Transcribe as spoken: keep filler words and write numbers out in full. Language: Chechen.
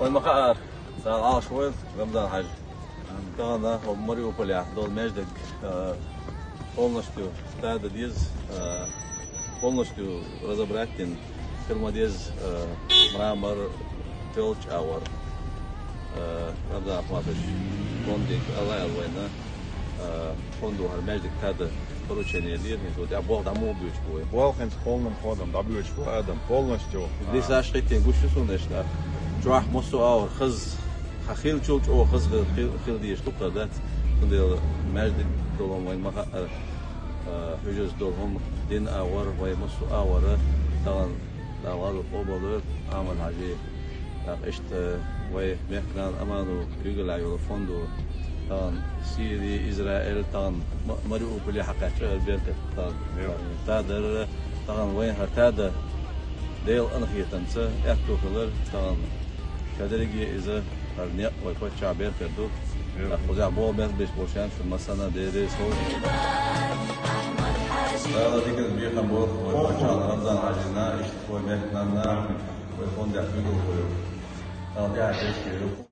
Вай ма хаара, Дала Ӏалаш войла, Рамзан-Хьажа. Тахан хӀокху Мариуполехь долу маьждиг, а, полностью тада деза, а, полностью разобрать дина хила ма деза, а, мрамор, тоьллачу агӀор. А, Рамзан Ахматович, фондиг ала аьлла вайна, а, фондо хӀара маьждиг тада поручение лира, хӀинца тӀехь болх дӀа муха боьдуш бу вай? Болх хӀинца полным ходом дӀабоьдуш бу, Адам, полностью. Лисаш хӀиттийна гуш ю суна иштта. Чохь массо а агӀор хаза, хьан хиллачул чӀогӀа хаза хила, хила, хила дезаш ду-кх хӀара дац. Цундела маьждиг долу хӀума вайна ма хаара, а, хьуьжарца долу хӀума, дин агӀор, вай массо а агӀор, тахана Дала гӀазот къобалдойла Ахьмад-Хьаьжин. ТӀаккха иштта вай мехкан нана Аманан куьйгаллехь йолу фондо тахана Сири, Израиль, тахана Ма-, Мариуполе хьакхаьчча хӀара беркат тахана. Йо. Тадара, тахана вайна хӀара тада Делан къинхетамца аьтто хилар, тахана ша дерриге иза хӀара некъ вай паччахьна беркат ду. Йо. ТӀаккха кхузахь болх беш болчарна шун массарна а Дела реза хуьлда. Дала диканца бекхам бойла вай паччахьна Рамзан-Хьаьжина, иштта вай мехкан нанна, вай фондехь куьйгалла хилла. Дала тӀаьхье дерзкъе йойла.